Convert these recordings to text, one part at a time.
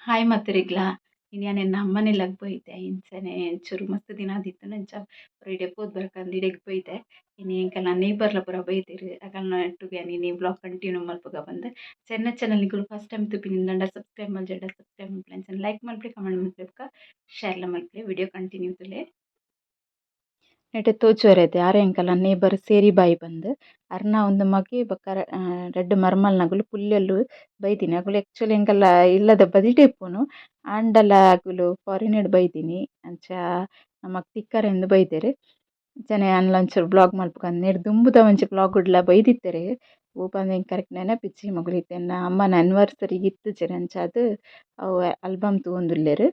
Hi ಮಾತೆರೆಗ್ಲ ಇನಿ ಯಾನ್ ಎನ್ನ ಅಮ್ಮನ ಇಲ್ಲಗ್ ಪೋಯಿತೆ ಇಂಚನೆ ಒಂಚೂರು ಮಸ್ತ್ ದಿನ ಆದಿತ್ತುಂಡು ಅಂಚ ಇಡೆ ಪೋದು ಬರಕಂದ್ ಇಡೆಗ್ ಪೋಯಿತೆ. ಇನಿ ಎಂಕಲ್ನ ನೇಬರ್ಲ ಪೂರ ಬೈದೆರ್ ಅಕಲ್ನ ಒಟ್ಟುಗು ಯಾನ್ ಇನಿ ವ್ಲಾಗ್ ಕಂಟಿನ್ಯೂ ಮಲ್ಪುಗ ಪಂದ್. ಎನ್ನ ಚಾನಲ್ ನಿಕುಲು ಫಸ್ಟ್ ಟೈಮ್ ತೂಪಿನಿಂದಾಂಡ ಸಬ್ಸ್ಕ್ರೈಬ್ ಮಲ್ಜಂಡ ಸಬ್ಸ್ಕ್ರೈಬ್ ಮಲ್ಪುಲೆ, ಅಂಚನೆ ಲೈಕ್ ಮಲ್ಪುಲೆ, ಕಮೆಂಟ್ ಮಲ್ಪುಲೆ ಬೊಕ ಶೇರ್ಲ ಮಲ್ಪುಲೆ. ವಿಡಿಯೋ ಕಂಟಿನ್ಯೂ ತೂಲೆ. ನೆಟೆ ತೋಜುವರೆ ಆರ್ ಎಂಕಲ್ನ ನೇಬರ್ ಸೇರಿಬಾಯಿ ಪಂದ್. ಅರ್ನ ಒಂದು ಮಗೆ ಬೊಕ ರಡ್ಡ್ ಮರ್ಮಲ್ನಗುಲು ಪುಲ್ಯಲ್ಲು ಬೈದಿನಿ. ಅಗುಲು ಆಕ್ಚುಲಿ ಎಂಕಲ್ನ ಇಲ್ಲದ ಬದಿಟೆ ಇಪ್ಪುನು ಆಂಡಲ ಅಗುಲು ಫಾರಿನ್ ಬೈದಿನಿ ಅಂಚ ನಮಕ್ ತಿಕ್ಕರೆಂದ್ ಬೈದೆರ್. ಅಂಚನೆ ಯಾನ್ಲ ಒಂಚೂರು ವ್ಲಾಗ್ ಮಲ್ಪುಗ ನೆರ್ದ್ ದುಂಬುದ ಒಂಜಿ ವ್ಲಾಗ್ ಡ್ಲ ಬೈದಿತ್ತೆರ್. ಒವು ಪಂದ್ ಎಂಕ್ ಕರೆಕ್ಟ್ ನೆನಪಿಜ್ಜಿ. ಮೊಗುಲು ಇತ್ತೆ ಎನ್ನ ಅಮ್ಮನ ಆನಿವರ್ಸರಿ ಇತ್ತುಜೆರ್ ಅಂಚಾದ್ ಅವು ಆಲ್ಬಮ್ ತೂವೊಂದುಲ್ಲೆರ್.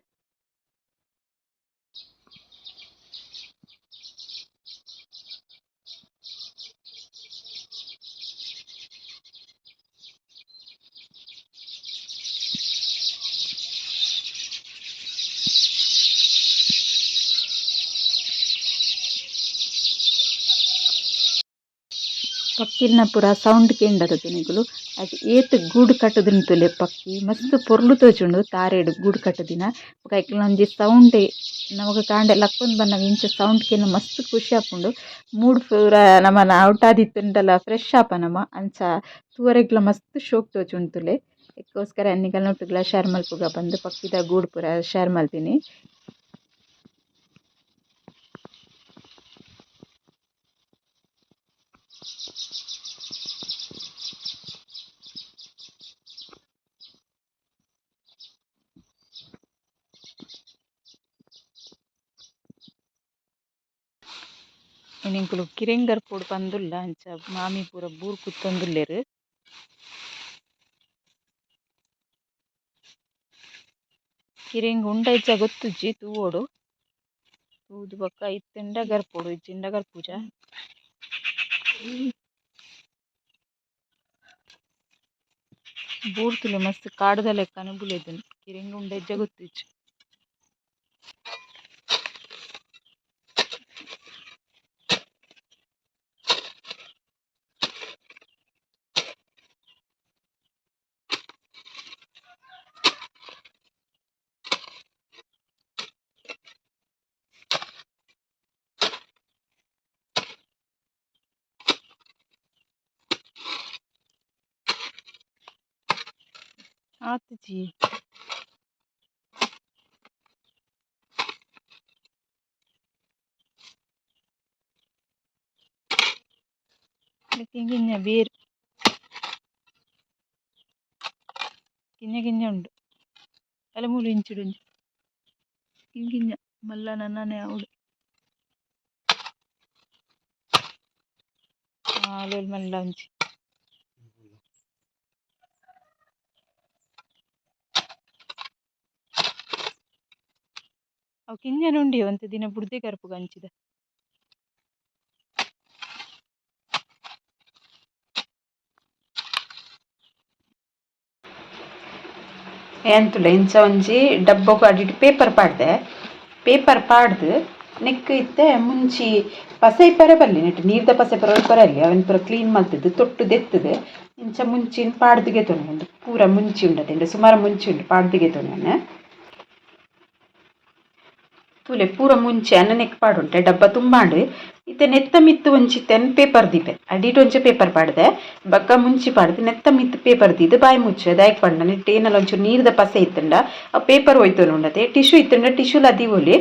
ಪಕ್ಕಿಲ್ನ ಪೂರ ಸೌಂಡ್ ಕೇಂಡದ ನಿಕುಲು ಐಟ್ ಏತ್ ಗೂಡು ಕಟ್ಟುದುಂಡು ತೂಲೆ ಪಕ್ಕಿ ಮಸ್ತ್ ಪೊರ್ಲು ತೋಜುಂಡು ತಾರೆಡ್ ಗೂಡು ಕಟ್ಟುದಿನ. ಬೊಕ ಐಕ್ಲ್ನ ಒಂಜಿ ಸೌಂಡ್ ನಮಕ್ ಕಾಂಡೆ ಲಕ್ಕೊಂದು ಬನ್ನಗ ಇಂಚ ಸೌಂಡ್ ಕೇಂಡ ಮಸ್ತ್ ಖುಷಿ ಆಪುಂಡು. ಮೂಡ್ ಪೂರ ನಮನ ಔಟ್ ಆದಿತ್ತುಂಡಲ ಫ್ರೆಶ್ ಆಪ ನಮ ಅಂಚ ತೂವರೆಗ್ಲ ಮಸ್ತ್ ಶೋಕ್ ತೋಜುಂಡು ತೂಲೆ. ಐಕೋಸ್ಕರ ನಿಕಲ್ನೊಟ್ಟುಗುಲ ಶೇರ್ ಮಲ್ಪುಗ ಪಂದ್ ಪಕ್ಕಿದ ಗೂಡು ಪೂರ ಶೇರ್ ಮಲ್ತಿನಿ. ಎಂಕುಲು ಕಿರೆಂಗರ್ ಪೋಡು ಪಂದುಲ್ಲ ಅಂಚ ಮಾಮಿ ಪೂರ ಬೂರು ಕುತ್ತೊಂದುಲ್ಲೆರ್. ಕಿರೆಂಗ್ ಉಂಡ ಇಜ್ಜ ಗೊತ್ತುಜ್ಜಿ ತೂವೊಡು. ತೂದು ಬೊಕ್ಕ ಇತ್ತುಂಡ ಗರ್ಪೊಡು ಇಜ್ಜಿಂಡ ಗರ್ಪುಜ. ಬೂರು ತೂಲೆ ಮಸ್ತ್ ಕಾಡ್ದ ಲೆಕ್ಕನೆ ಬುಲೆದುಂಡು ಕಿರೆಂಗ್ ಉಂಡ ಇಜ್ಜ ಗೊತ್ತುಜ್ಜಿ. ಆತುಜಿ. ಕಿಂಜ ಬೇರ್ ಕಿಂಜ ಕಿಂಜ ಉಂಡು ಅಲ್ಲ ಮೂಲು ಇಂಚಿಡು ಒಂಜಿ ಕಿಂಜ ಮಲ್ಲ ನನ್ನನೆ ಆವೊಡು. ಆಲೂಲ್ ಮಲ್ಲ ಒಂಜಿ. ಅವು ಕಿಂಜನೆ ಉಂಡಿ ಒಂತೆ ದಿನ ಬುಡ್ದೆ ಕರ್ಪುಗ ಅಂಚಿದ. ಎಂತುಲೆ ಇಂಚ ಒಂಜಿ ಡಬ್ಬೊಗು ಅಡಿಟ್ ಪೇಪರ್ ಪಾಡ್ದೆ. ಪೇಪರ್ ಪಾಡ್ದು ನೆಕ್ಕ್ ಇತ್ತೆ ಮುಂಚಿ ಪಸೆ ಇಪ್ಪರೆ ಬಲ್ಲಿ ನೆಟ್ ನೀರ್ದ ಪಸೆ ಪೂರ ಇಪ್ಪರೆ ಅಲ್ಲಿ ಅವೆನ್ ಪೂರ ಕ್ಲೀನ್ ಮಲ್ತುದು ತೊಟ್ಟು ದೆತ್ತುದು ಇಂಚ ಮುಂಚಿನ್ ಪಾಡ್ದು ಗೆತೊನು ಉಂದು ಪೂರ ಮುಂಚಿ ಉಂಡತೆ ಇಂಡ ಸುಮಾರು ಮುಂಚಿ ಉಂಡು ಪಾಡ್ದು ಗೆತೊನು ಯಾನ್. ತೂಲೆ ಪೂರ ಮುಂಚಿ ಅನ್ನ ನೆಕ್ ಪಾಡುಂಟೆ ಡಬ್ಬ ತುಂಬಾಂಡು. ಇತ್ತೆ ನೆತ್ತ ಮಿತ್ತ್ ಒಂಜಿ ತೆನ್ ಪೇಪರ್ ದೀಪೆ ಅಡಿಟ್ ಒಂಜಿ ಪೇಪರ್ ಪಾಡ್ದೆ ಬೊಕ್ಕ ಮುಂಚಿ ಪಾಡ್ದು ನೆತ್ತ ಮಿತ್ತ್ ಪೇಪರ್ ದೀದ್ ಬಾಯಿ ಮುಚ್ಚುವೆ. ದಾಯೆಗ್ ಪಂಡ ನೆಟ್ ಏನಲ ಒಂಚೂರು ನೀರ್ದ ಪಸೆ ಇತ್ತುಂಡ ಆ ಪೇಪರ್ ಒಯ್ತೊಂದು ಉಂಡತೆ. ಟಿಶ್ಯೂ ಇತ್ತುಂಡ ಟಿಶ್ಯೂಲ ದೀವೊಲಿ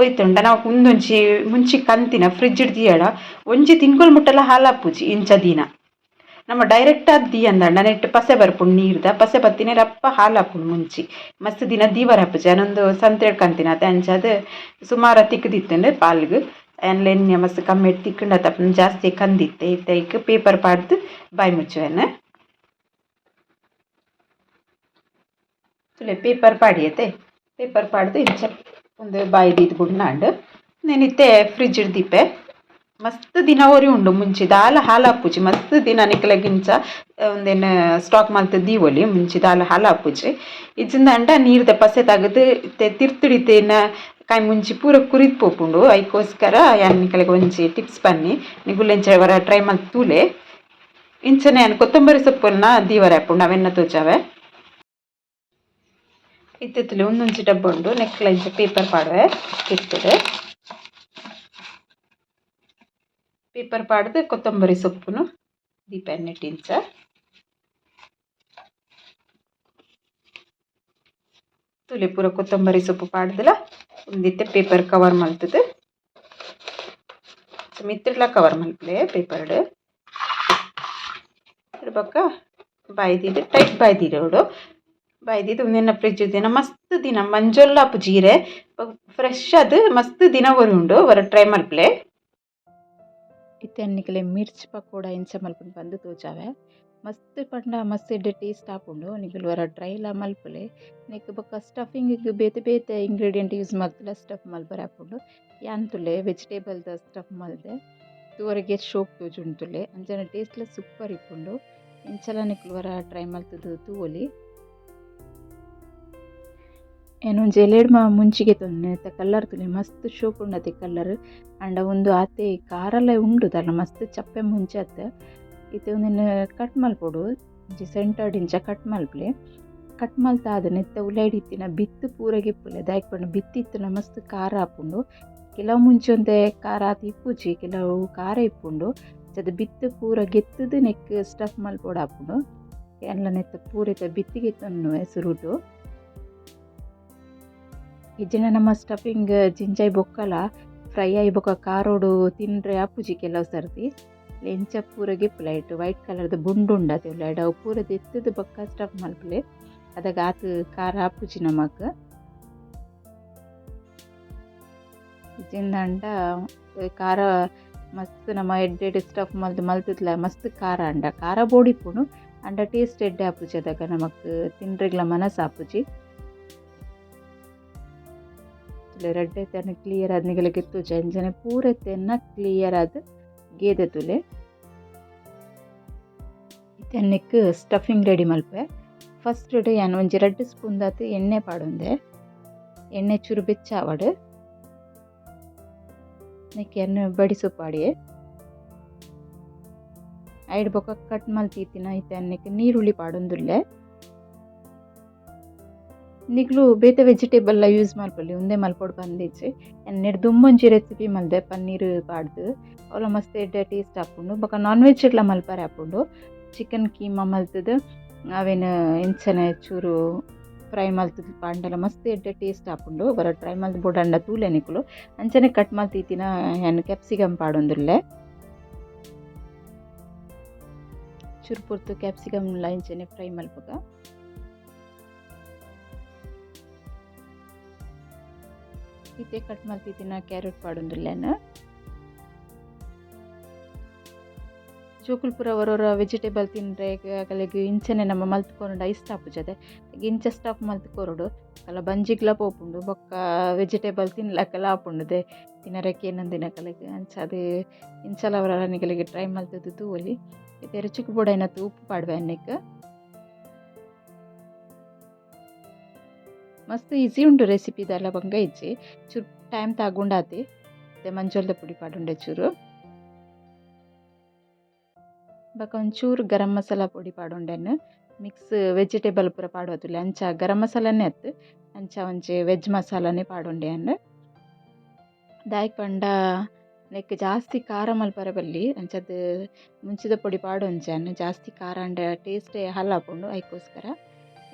ಒಯ್ತುಂಡ ನಮಕ್ ಉಂದೊಂಜಿ ಮುಂಚಿ ಕಂತಿನ ಫ್ರಿಡ್ಜ್ ದೀಯಡ ಒಂಜಿ ತಿಂಗೊಲು ಮುಟ್ಟಲ ಹಾಲಾಪುಜಿ ಇಂಚ ದೀನ. ನಮ ಡೈರೆಕ್ಟ್ ಆದ್ ದೀಯಂದಾಂಡ ನೆಟ್ ಪಸೆ ಬರ್ಪುಂಡು ನೀರ್ದ ಪಸೆ ಬತ್ತಿನ ರಪ್ಪ ಹಾಲಾಪುಂಡು ಮುಂಚಿ ಮಸ್ತ್ ದಿನ ದೀವರೆ ಆಪುಜಿ. ಯಾನೊಂದು ಸಂತ್ರೆಡ್ ಕಂತಿನ ಅತೆ ಅಂಚಾದ್ ಸುಮಾರ ತಿಕ್ಕುದಿತ್ತುಂಡು ಪಾಲ್ಗ್. ಯಾನ್ಲ ಎನ್ಯ ಮಸ್ತ್ ಕಮ್ಮಿಡ್ ತಿಕ್ಕುಂಡ ತಪ್ಪುನ ಜಾಸ್ತಿ ಕಂದಿತ್ತೆ. ಇತ್ತೆ ಐಕ್ ಪೇಪರ್ ಪಾಡ್ದು ಬಾಯಿ ಮುಚ್ಚುವೆನ್. ತೂಲೆ ಪೇಪರ್ ಪಾಡಿಯತೆ ಪೇಪರ್ ಪಾಡ್ದು ಇಂಚ ಉಂದು ಬಾಯಿ ದೀದ್ ಬುಡ್ನಾಂಡ್. ನೆನ್ ಇತ್ತೆ ಫ್ರಿಡ್ಜ್ ದೀಪೆ. ಮಸ್ತ್ ದಿನ ಒರಿ ಉಂಡು ಮುಂಚಿ ದಾಲ ಹಾಲಾಪುಜಿ. ಮಸ್ತ್ ದಿನ ನಿಕ್ಲೆಗ್ ಇಂಚ ಉಂದೆನ್ ಸ್ಟಾಕ್ ಮಲ್ತ್ ದೀವೊಲಿ ಮುಂಚಿ ದಾಲ ಹಾಲಾಪುಜಿ. ಇಜ್ಜಿಂದಾಂಡ ನೀರ್ದ ಪಸೆ ತಗದು ಇತ್ತೆ ತಿರ್ತುಡಿತ್ತೇನ ಕಾಯಿ ಮುಂಚಿ ಪೂರ ಕುರಿದ್ ಪೋಪುಂಡು. ಐಕೋಸ್ಕರ ಯಾನ್ ನಿಕಲೆಗ್ ಒಂಜಿ ಟಿಪ್ಸ್ ಪನ್ನಿ ನಿಕುಲು ಇಂಚ ಒರ ಟ್ರೈ ಮಲ್ತ್ ತೂಲೆ. ಇಂಚನೆ ಯಾನ್ ಕೊತ್ತಂಬರಿ ಸೊಪ್ಪುನ ದೀವರೆ ಆಪುಂಡು ಅವೆನ್ನ ತೋಜಾವೆ. ಇತ್ತೆತ್ತಲೆ ಒಂದೊಂಜಿ ಡಬ್ಬ ಉಂಡು ನೆಕ್ಲ ಇಂಚ ಪೇಪರ್ ಪಾಡುವೆ ತಿರ್ತದೆ ಪೇಪರ್ ಪಾಡ್ದು ಕೊತ್ತಂಬರಿ ಸೊಪ್ಪುನು ದೀಪ ನೆಟ್ ಇಂಚ ತುಲೆ ಪೂರ ಕೊತ್ತಂಬರಿ ಸೊಪ್ಪು ಪಾಡ್ದಲ ಒಂದಿತ್ತೆ ಪೇಪರ್ ಕವರ್ ಮಲ್ತದು ಮಿತ್ರಲ ಕವರ್ ಮಲ್ಪಲೆ ಪೇಪರ್ಡ್ ಬೊಕ್ಕ ಬಾಯ್ದಿದ್ದು ಟೈಟ್ ಬಾಯ್ದಿರೋಡು ಬಾಯ್ದಿದ್ದು ಒಂದಿನ ಫ್ರಿಜ್ ದಿನ ಮಸ್ತ್ ದಿನ ಮಂಜೊಲ್ಲಾಪು ಜೀರೆ ಫ್ರೆಶ್ ಅದು ಮಸ್ತ್ ದಿನ ಉಂಡು ಹೊರ ಟ್ರೈ ಮಲ್ಪಲೆ. ಇತ್ತೆ ನಿಕಲೆ ಮಿರ್ಚ್ ಪಕೋಡ ಇಂಚ ಮಲ್ಪುನ ಪಂದ್ ತೋಜಾವೆ. ಮಸ್ತ್ ಪಂಡ ಮಸ್ತ್ ಎಡ್ಡೆ ಟೇಸ್ಟ್ ಆಪುಂಡು. ನಿಕುಲು ಒರ ಟ್ರೈಲ ಮಲ್ಪುಲೆ. ನೆಕ್ಕ್ ಬೊಕ್ಕ ಸ್ಟಫಿಂಗ್ ಬೇತೆ ಬೇತೆ ಇಂಗ್ರೀಡಿಯೆಂಟ್ ಯೂಸ್ ಮಲ್ತ್ಂಡ ಸ್ಟಫ್ ಮಲ್ಪರೆ ಆಪುಂಡು. ಯಾನ್ ತೂಲೆ ವೆಜಿಟೇಬಲ್ದ ಸ್ಟಫ್ ಮಲ್ದೆ. ತೂವರೆಗೆ ಶೋಕ್ ತೋಜುಂಡು ತೂಲೆ. ಅಂಚನೆ ಟೇಸ್ಟ್ಲ ಸೂಪರ್ ಇಪ್ಪುಂಡು. ಇಂಚಲ ನಿಕುಲು ಒರ ಟ್ರೈ ಮಲ್ತುದು ತೂವೊಲಿ. ಯಾನ್ ಒಂಜಿ ಎಲೆಡ್ಮ ಮುಂಚಿಗೆ ತೊಂದೆ ನೆತ್ತ ಕಲರ್ ತೂಲೆ ಮಸ್ತ್ ಶೋಕು ಉಂಡತೆ ಕಲರ್. ಆಂಡ ಉಂದು ಆತೆ ಖಾರಲ ಉಂಡು ದಾಲ ಮಸ್ತ್ ಚಪ್ಪೆ ಮುಂಚಿ ಅತ್ತ್. ಇತ್ತೆ ಉಂದೆನ್ ಕಟ್ ಮಲ್ಪೊಡು. ಒಂಜಿ ಸೆಂಟರ್ಡ್ ಇಂಚ ಕಟ್ ಮಲ್ಪುಲೆ. ಕಟ್ ಮಲ್ತಾದ್ ನೆತ್ತ ಉಲಯಿಡ್ ಇತ್ತಿನ ಬಿತ್ತ್ ಪೂರ ಗೆಪ್ಪುಲೆ. ದಾಯೆಗ್ ಪಂಡ ಬಿತ್ತ್ ಇತ್ತ್ಂಡ ಮಸ್ತ್ ಖಾರ ಆಪುಂಡು. ಕೆಲವು ಮುಂಚಿ ಒಂತೆ ಖಾರ ಆತ್ ಇಪ್ಪುಜಿ, ಕೆಲವು ಖಾರ ಇಪ್ಪುಂಡು. ಅಂಚಾದ್ ಬಿತ್ತ್ ಪೂರ ಗೆತ್ತುದು ನೆಕ್ಕ್ ಸ್ಟಫ್ ಮಲ್ಪೊಡಾಪುಂಡು. ಯಾನ್ಲ ನೆತ್ತ ಪೂರೆತ ಬಿತ್ತ್ ಗೆತ್ತೊನ್ನುವೆ ಸುರುಟು. ಇಜ್ಜಿಂಡ ನಮ ಸ್ಟಫಿಂಗ್ ಜಿಂಜಾಯಿ ಬೊಕ್ಕಲ ಫ್ರೈ ಆಯಿ ಬೊಕ್ಕ ಖಾರೊಡು ತಿನ್ರೆ ಆಪುಜಿ ಕೆಲವು ಸರ್ತಿ. ಇಂಚ ಪೂರ ಗೆಪ್ಪುಲೆ. ಐಟ್ ವೈಟ್ ಕಲರ್ದ ಬುಂಡು ಉಂಡು ಅತೆ ಉಲಯಿಡ್ ಅವು ಪೂರ ದೆತ್ತುದು ಬೊಕ್ಕ ಸ್ಟಫ್ ಮಲ್ಪುಲೆ. ಅದಗ ಆತ್ ಖಾರ ಆಪುಜಿ ನಮಕ್. ಇಜ್ಜಿಂದಾಂಡ ಖಾರ ಮಸ್ತ್ ನಮ ಎಡ್ಡೆ ಎಡ್ಡೆ ಸ್ಟಫ್ ಮಲ್ತ್ ಮಲ್ತುದ್ಲ ಮಸ್ತ್ ಖಾರ ಆಂಡ ಖಾರ ಬೋಡಿಪ್ಪುಂಡು. ಆಂಡ ಟೇಸ್ಟ್ ಎಡ್ಡೆ ಆಪುಜಿ. ಅದಗ ನಮಕ್ ತಿನ್ರೆಗ್ಲ ಮನಸ್ ಆಪುಜಿ. ರಡ್ಡ್ ಐತನ ಕ್ಲಿಯರ್ ಆದ್ ನಿಗಲೆಗ್ ತೋಜ ಅಂಚನೆ ಪೂರ ಇತ್ತೆನ್ನ ಕ್ಲಿಯರ್ ಆದ್ ಗೇದೆ ತೂಲೆ. ಇತ್ತೆ ನೆಕ್ಕ್ ಸ್ಟಫಿಂಗ್ ರೆಡಿ ಮಲ್ಪುವೆ. ಫಸ್ಟ್ ಯಾನ್ ಒಂಜಿ ರಡ್ಡ್ ಸ್ಪೂನ್ ದಾತ್ ಎಣ್ಣೆ ಪಾಡೊಂದೆ. ಎಣ್ಣೆ ಚೂರು ಬೆಚ್ಚ ಆವಡ್. ನೆಕ್ಕ್ ಯಾನ್ ಬಡಿ ಸೊಪ್ಪು ಪಾಡಿಯೆ. ಐಡ್ ಬೊಕ್ಕ ಕಟ್ ಮಲ್ತಿತ್ತಿನ ಇತ್ತೆ ನೆಕ್ಕ್ ನೀರುಳ್ಳಿ ಪಾಡೊಂದುಲ್ಲೆ. ನಿಕ್ಲು ಬೇತೆ ವೆಜಿಟೇಬಲ್ ಲ ಯೂಸ್ ಮಲ್ಪೊಲಿ, ಉಂದೆ ಮಲ್ಪೊಡು ಪಂದಿಜ್ಜಿ. ಯಾನ್ ನೆಡ್ ದುಂಬೊಂಜಿ ರೆಸಿಪಿ ಮಲ್ದೆ ಪನ್ನೀರ್ ಪಾಡ್ದು. ಅವ್ಲ ಮಸ್ತ್ ಎಡ್ಡೆ ಟೇಸ್ಟ್ ಆಪುಂಡು. ಬೊಕ್ಕ ನಾನ್ ವೆಜ್ ಲ ಮಲ್ಪರೆ ಆಪುಂಡು. ಚಿಕನ್ ಕೀಮಾ ಮಲ್ತುದು ಅವೆನ್ ಇಂಚನೆ ಚೂರು ಫ್ರೈ ಮಲ್ತುದು ಪಾಂಡಲ ಮಸ್ತ್ ಎಡ್ಡೆ ಟೇಸ್ಟ್ ಆಪುಂಡು. ಒರ ಟ್ರೈ ಮಲ್ತ್ ಬೋಡಾಂಡ ತೂಲೆ ನಿಕುಲು. ಅಂಚನೆ ಕಟ್ ಮಲ್ತಿತ್ತಿನ ಯಾನ್ ಕ್ಯಾಪ್ಸಿಕಮ್ ಪಾಡೊಂದುಲ್ಲೆ. ಚೂರು ಪೊರ್ತು ಕ್ಯಾಪ್ಸಿಕಮ್ ಲ ಇಂಚನೆ ಫ್ರೈ ಮಲ್ಪುಗ. ಇತ್ತೆ ಕಟ್ ಮಲ್ತಿತ್ತಿನ ಕ್ಯಾರೆಟ್ ಪಾಡೊಂದುಲ್ಲೆನ್. ಜೋಕುಲು ಪೂರ ಒರೊರ ವೆಜಿಟೇಬಲ್ ತಿನ್ರೆ ಅಕಲೆಗ್ ಇಂಚನೆ ನಮ ಮಲ್ತ್ ಕೊರ್ಂಡ ಇಷ್ಟ ಆಪುಜತೆ. ಇಂಚ ಸ್ಟಫ್ ಮಲ್ತ್ ಕೊರೊಡು. ಅಕಲ್ನ ಬಂಜಿಗ್ಲ ಪೋಪುಂಡು. ಬೊಕ್ಕ ವೆಜಿಟೇಬಲ್ ತಿನ್ಲಕಲ ಆಪುಂಡುದೆ ತಿನರೆ ಕೇನಂದಿನಕಲೆಗ್. ಅಂಚಾದ್ ಇಂಚಲ ಒರ ನಿಕಲೆಗ್ ಟ್ರೈ ಮಲ್ತುದು ತೂವೊಲಿ. ಇತ್ತೆ ರುಚಿಕ್ ಬೋಡಾಯಿನಾತ್ ಉಪ್ಪು ಪಾಡ್ವೆ ನೆಕ್ಕ್. ಮಸ್ತ್ ಈಸಿ ಉಂಡು ರೆಸಿಪಿ ದಾಲ ಬಂಗ ಇಜ್ಜಿ. ಚೂರು ಟೈಮ್ ತಾಗುಂಡಾತೆ. ಇತ್ತೆ ಮಂಜೊಲ್ದ ಪುಡಿ ಪಾಡುಂಡೆ ಚೂರು. ಬೊಕ ಒಂಚೂರು ಗರಂ ಮಸಾಲ ಪೊಡಿ ಪಾಡೊಂಡೆನ್. ಮಿಕ್ಸ್ ವೆಜಿಟೇಬಲ್ ಪೂರ ಪಾಡುವತುಲೆ ಅಂಚ ಗರಂ ಮಸಾಲನೆ ಅತ್ತ್. ಅಂಚ ಒಂಜಿ ವೆಜ್ ಮಸಾಲನೆ ಪಾಡೊಂಡೆ ಯಾನ್. ದಾಯೆಗ್ ಪಂಡ ನೆಕ್ಕ್ ಜಾಸ್ತಿ ಖಾರ ಮಲ್ಪರೆ ಬಲ್ಲಿ. ಅಂಚಾದ್ ಮುಂಚಿದ ಪೊಡಿ ಪಾಡೊಂಜಿ ಯಾನ್. ಜಾಸ್ತಿ ಖಾರ ಆಂಡ ಟೇಸ್ಟೇ ಹಾಳಾಪುಂಡು ಐಕೋಸ್ಕರ.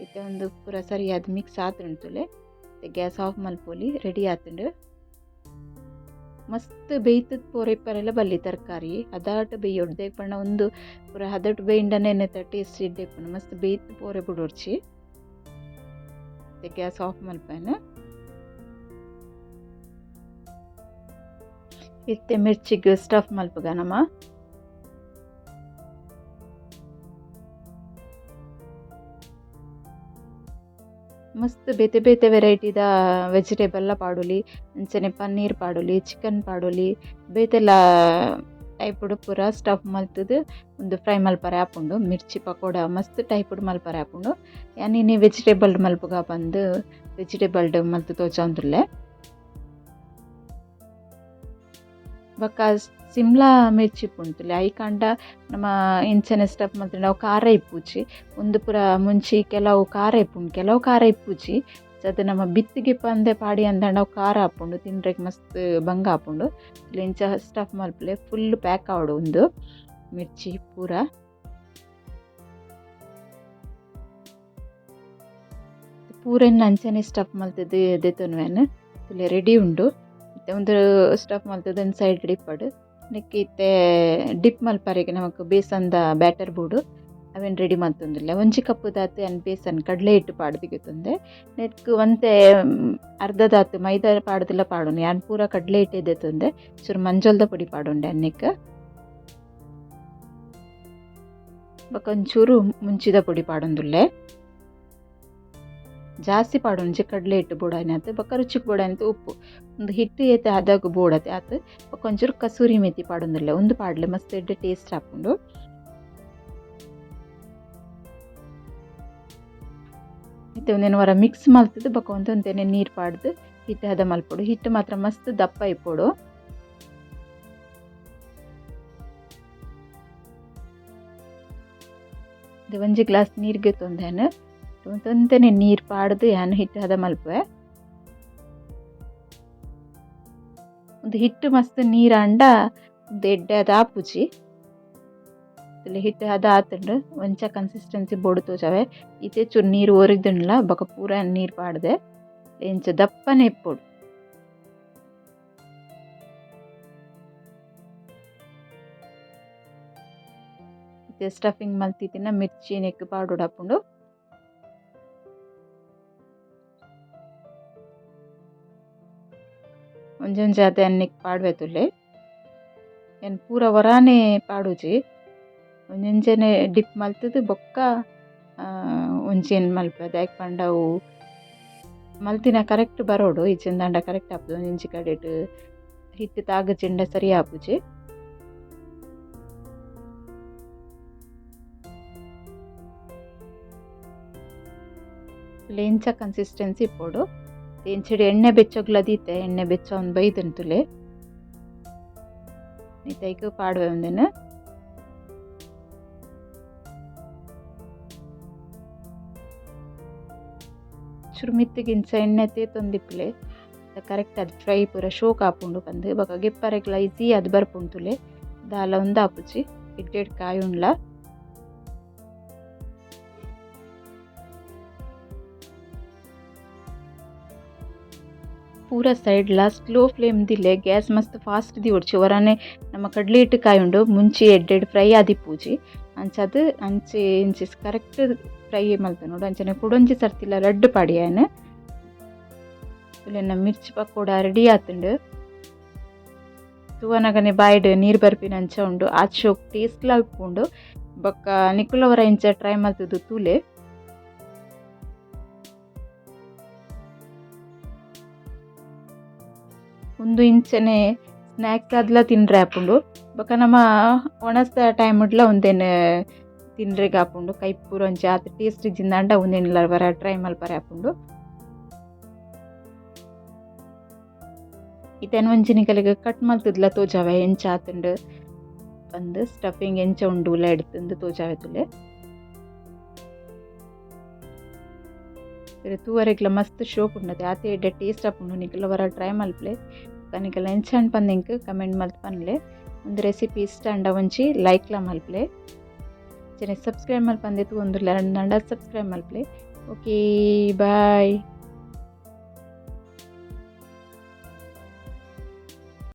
ಇತ್ತೆ ಉಂದು ಪೂರ ಸರಿಯಾದ್ ಮಿಕ್ಸ್ ಆತುಂಡು ತೂಲೆ. ಇತ್ತೆ ಗ್ಯಾಸ್ ಆಫ್ ಮಲ್ಪೊಲಿ. ರೆಡಿ ಆತುಂಡು. ಮಸ್ತ್ ಬೇಯ್ತುದ್ ಪೂರ ಇಪ್ಪರೆಲ ಬಲ್ಲಿ ತರಕಾರಿ. ಹದಾಟ್ ಬೇಯೋಡು. ದಾಯೆಗ್ ಪಂಡ ಉಂದು ಪೂರ ಹದಟ್ ಬೇಯ್ಂಡನೆ ನೆತ್ತ ಟೇಸ್ಟ್ ಎಡ್ಡೆ ಇಪ್ಪುಂಡು. ಮಸ್ತ್ ಬೇಯ್ತ್ ಪೋರೆ ಬುಡೊಡ್ಚಿ. ಇತ್ತೆ ಗ್ಯಾಸ್ ಆಫ್ ಮಲ್ಪುವೆನ್. ಇತ್ತೆ ಮಿರ್ಚಿಗ್ ಸ್ಟಫ್ ಮಲ್ಪುಗ ನಮ. ಮಸ್ತ್ ಬೇತೆ ಬೇತೆ ವೆರೈಟಿದ ವೆಜಿಟೇಬಲ್ ಲ ಪಾಡೊಲಿ. ಅಂಚನೆ ಪನ್ನೀರ್ ಪಾಡೊಲಿ, ಚಿಕನ್ ಪಾಡೊಲಿ. ಬೇತೆಲ ಟೈಪ್ ಪೂರ ಸ್ಟಫ್ ಮಲ್ತುದು ಉಂದು ಫ್ರೈ ಮಲ್ಪರೆ ಆಪುಂಡು. ಮಿರ್ಚಿ ಪಕೋಡ ಮಸ್ತ್ ಟೈಪ್ ಮಲ್ಪರೆ ಆಪುಂಡು. ಯಾನ್ ಇನಿ ವೆಜಿಟೇಬಲ್ ಮಲ್ಪುಗ ಪಂದ್ ವೆಜಿಟೇಬಲ್ ಮಲ್ತ್ ತೋಜೊಂದುಲ್ಲೆ. ಬೊಕ್ಕ ಸಿಮ್ಲಾ ಮಿರ್ಚಿ ಇಪ್ಪುಂಡು ತೂಲೆ ಐಕಾಂಡ ನಮ ಇಂಚನೆ ಸ್ಟಫ್ ಮಲ್ತ್ಂಡ ಅವು ಖಾರ ಇಪ್ಪುಜಿ. ಉಂದು ಪೂರ ಮುಂಚಿ ಕೆಲವು ಖಾರ ಇಪ್ಪುಂಡು, ಕೆಲವು ಖಾರ ಇಪ್ಪುಜಿ. ಅಂಚದ ನಮ್ಮ ಬಿತ್ತಿಗೆ ಪಂದೆ ಪಾಡಿ ಅಂದಂಡ ಅವು ಖಾರ ಆಪುಂಡು ತಿನ್ರೆಗ್ ಮಸ್ತ್ ಬಂಗ ಆಪುಂಡು. ಇಂಚ ಸ್ಟಫ್ ಮಲ್ಪಲೆ ಫುಲ್ ಪ್ಯಾಕ್ ಆವಡು ಉಂದು ಮಿರ್ಚಿ ಪೂರ. ಪೂರೆನ್ ಅಂಚನೆ ಸ್ಟಫ್ ಮಲ್ತದು ದೆತೊನುವೆನ್ ತುಲೆ ರೆಡಿ ಉಂಡು. ಇತ್ತೆ ಉಂದು ಸ್ಟಫ್ ಮಲ್ತದು ಒಂಜಿ ಸೈಡ್ ಡಿಪ್ಪಡ್ ನೆಕ್ಕ್ ಇತ್ತೆ ಡಿಪ್ ಮಲ್ಪರೆಗ್ ನಮಕ್ ಬೇಸನ್ದ ಬ್ಯಾಟರ್ ಬೋಡು ಅವೆನ್ ರೆಡಿ ಮಲ್ತೊಂದುಲ್ಲೆ. ಒಂಜಿ ಕಪ್ ದಾತ್ ಯಾನ್ ಬೇಸನ್ ಕಡಲೆ ಹಿಟ್ಟು ಪಾಡ್ದ್ ಗೆತೊಂದೆ. ನೆಕ್ಕ್ ಒಂತೆ ಅರ್ಧದಾತ್ ಮೈದಾ ಪಾಡ್ದುಲ ಪಾಡೊಲಿ ಯಾನ್ ಪೂರ ಕಡಲೆ ಹಿಟ್ಟೇ ದೆತೊಂದೆ. ಚೂರು ಮಂಜೊಲ್ದ ಪೊಡಿ ಪಾಡೊಂಡೆ ನೆಕ್ಕ್. ಬೊಕ ಒಂಚೂರು ಮುಂಚಿದ ಪೊಡಿ ಪಾಡೊಂದುಲ್ಲೆ. ಜಾಸ್ತಿ ಪಾಡೊಂಜಿ ಕಡಲೆ ಹಿಟ್ಟು ಬೋಡಾಯಿನಾತ್ ಬೊಕ ರುಚಿಗ್ ಬೋಡಾಯಿನಾತ್ ಉಪ್ಪು. ಉಂದು ಹಿಟ್ಟು ಏತ್ ಹದಗ್ ಬೋಡತೆ ಆತ್. ಬೊಕ ಒಂಚೂರು ಕಸೂರಿ ಮೇಥಿ ಪಾಡೊಂದುಲ್ಲೆ. ಉಂದು ಪಾಡ್ಲೆ ಮಸ್ತ್ ಎಡ್ಡೆ ಟೇಸ್ಟ್ ಆಪುಂಡು. ಇತ್ತೆ ಉಂದೆನ್ ಒರ ಮಿಕ್ಸ್ ಮಲ್ತುದು ಬೊಕ ಒಂತೆ ನೀರು ಪಾಡ್ದು ಹಿಟ್ಟು ಹದ ಮಲ್ಪೊಡು. ಹಿಟ್ಟು ಮಾತ್ರ ಮಸ್ತ್ ದಪ್ಪ ಇಪ್ಪೊಡು. ಒಂಜಿ ಗ್ಲಾಸ್ ನೀರು ಗೆತೊಂದೆ ಒಂತೊಂತೆನೆ ನೀರು ಪಾಡ್ದು ಯಾನ್ ಹಿಟ್ಟು ಹದ ಮಲ್ಪುವೆ. ಉಂದು ಹಿಟ್ಟು ಮಸ್ತ್ ನೀರಾಂಡ ಉಂದು ಎಡ್ಡೆ ಆದ್ ಆಪುಜಿ. ಹಿಟ್ಟು ಹದ ಆತುಂಡು ಒಂಚ ಕನ್ಸಿಸ್ಟೆನ್ಸಿ ಬೋಡು ತೋಜಾವೆ. ಇತ್ತೆ ಚೂರು ನೀರು ಒರಿದುಂಡ್ಲ ಬೊಕ ಪೂರ ನೀರು ಪಾಡ್ದೆ ಇಂಚ ದಪ್ಪನೆ ಇಪ್ಪೊಡು. ಇತ್ತೆ ಸ್ಟಫಿಂಗ್ ಮಲ್ತಿತ್ತಿನ ಮಿರ್ಚಿ ನೆಕ್ಕ್ ಪಾಡೊಡಾಪುಂಡು. ಒಂಜೊಂಜಾದ್ ಯಾನ್ ನೆಕ್ಕ್ ಪಾಡ್ವೆ ತೂಲೆ. ಯಾನ್ ಪೂರ ಒರಾನೆ ಪಾಡುಜಿ. ಒಂಜೊಂಜನೆ ಡಿಪ್ ಮಲ್ತುದು ಬೊಕ್ಕ ಒಂಜೇನ್ ಮಲ್ಪುವೆ. ದಾಯೆ ಪಂಡ ಅವು ಮಲ್ತಿನ ಕರೆಕ್ಟ್ ಬರೋಡು ಇಜ್ಜಿಂದಾಂಡ ಕರೆಕ್ಟ್ ಆಪುಜಿ. ಒಂಜೊಂಜಿ ಕಡೆಟ್ ಹಿಟ್ಟು ತಾಗುಜಿಂಡ ಸರಿ ಆಪುಜಿ. ಇಂಚ ಕನ್ಸಿಸ್ಟೆನ್ಸಿ ಇಪ್ಪೊಡು. ಇಂಚಿಡ್ ಎಣ್ಣೆ ಬೆಚ್ಚೊಗ್ಲ ದೀತೆ. ಎಣ್ಣೆ ಬೆಚ್ಚ ಒಂದ್ ಬೈದುಂಡು ತುಲೆ. ಇತ್ತೆ ಐಕ್ ಪಾಡುವೆ ಉಂದೆನ್. ಚೂರು ಮಿತ್ತುಗ್ ಇಂಚ ಎಣ್ಣೆ ತೇತೊಂದಿಪ್ಪುಲೆ. ಕರೆಕ್ಟ್ ಆದ್ ಫ್ರೈ ಪೂರ ಶೋಕ್ ಆಪುಂಡು ಪಂದ್. ಬೊಕ ಗೆಪ್ಪರೆಗ್ಲ ಈಸಿ ಆದ್ ಬರ್ಪುಂಡು ತುಲೆ. ದಾಲ ಉಂದಾಪುಜಿ. ಎಡ್ಡೆಡ್ ಕಾಯುಂಡ್ಲ. ಪೂರ ಸೈಡ್ ಲ ಸ್ಲೋ ಫ್ಲೇಮ್ ದಿಲೆ ಗ್ಯಾಸ್ ಮಸ್ತ್ ಫಾಸ್ಟ್ ದಿವೊಡ್ಚಿ. ಒರಾನೆ ನಮ್ಮ ಕಡಲೆ ಹಿಟ್ಟು ಕಾಯುಂಡು ಮುಂಚಿ ಎಡ್ಡೆಡ್ ಫ್ರೈ ಆದಿಪ್ಪುಜಿ. ಅಂಚಾದ್ ಅಂಚೆ ಇಂಚಿ ಕರೆಕ್ಟ್ ಫ್ರೈ ಮಲ್ತೊನೊಡು. ಅಂಚನೆ ಕುಡೊಂಜಿ ಸರ್ತಿಲ ರಡ್ಡ್ ಪಾಡಿಯೆ ಯಾನ್. ತುಲೆನ ಮಿರ್ಚಿ ಪಕೋಡ ರೆಡಿ ಆತುಂಡು. ತೂವನಗನೆ ಬಾಯಿಡ್ ನೀರು ಬರ್ಪಿನ ಅಂಚ ಉಂಡು. ಆತ್ ಶೋಕ್ ಟೇಸ್ಟ್ ಲ ಇಪ್ಪುಂಡು. ಬೊಕ್ಕ ನಿಕುಲು ಒರ ಇಂಚ ಟ್ರೈ ಮಲ್ತುದು ತೂಲೆ. ಉಂದು ಇಂಚನೆ ಸ್ನಾಕ್ಸ್ ಆದ್ಲ ತಿನ್ರೆ ಆಪುಂಡು. ಬೊಕ ನಮ ಒಣಸ್ದ ಟೈಮ್ ಡ್ಲ ಉಂದೆನ್ ತಿನ್ರೆಗ್ ಆಪುಂಡು. ಕೈಪು ಪೂರ ಒಂಜಿ ಆತ್ ಟೇಸ್ಟ್ ಇಜ್ಜಿಂದಾಂಡ ಉಂದೆನ್ಲ ಒರ ಟ್ರೈ ಮಲ್ಪರೆ ಆಪುಂಡು. ಇತ್ತೆ ಒಂಜಿ ನಿಕಲೆಗ್ ಕಟ್ ಮಲ್ತುದ್ಲ ತೋಜಾವೆ ಎಂಚ ಆತುಂಡು ಪಂದ್. ಸ್ಟಫಿಂಗ್ ಎಂಚ ಉಂಡು ಉಲ ಎಡ್ತುಂದು ತೋಜಾವೆ ತೂಲೆ. ತೂವರೆಗ್ಲ ಮಸ್ತ್ ಶೋಕ್ ಉಂಡತೆ. ಆತೆ ಎಡ್ಡೆ ಟೇಸ್ಟ್ ಆಪುಂಡು. ನಿಕುಲು ಒರ ಟ್ರೈ ಮಲ್ಪುಲೆ. ನಿಕಲ್ನ ಎಂಚ ಆಂಡ್ ಪಂದ್ ಎಂಕ್ ಕಮೆಂಟ್ ಮಲ್ತ್ ಪನ್ಲೆ. ಉಂದು ರೆಸಿಪಿ ಇಷ್ಟ ಆಂಡ ಒಂಜಿ ಲೈಕ್ ಲ ಮಲ್ಪುಲೆ. ಅಂಚನೆ ಸಬ್ಸ್ಕ್ರೈಬ್ ಮಲ್ಪಂದೆ ತೂವೊಂದುಲ್ಲೆರ್ ಅಂಡ ಸಬ್ಸ್ಕ್ರೈಬ್ ಮಲ್ಪುಲೆ. Okay bye.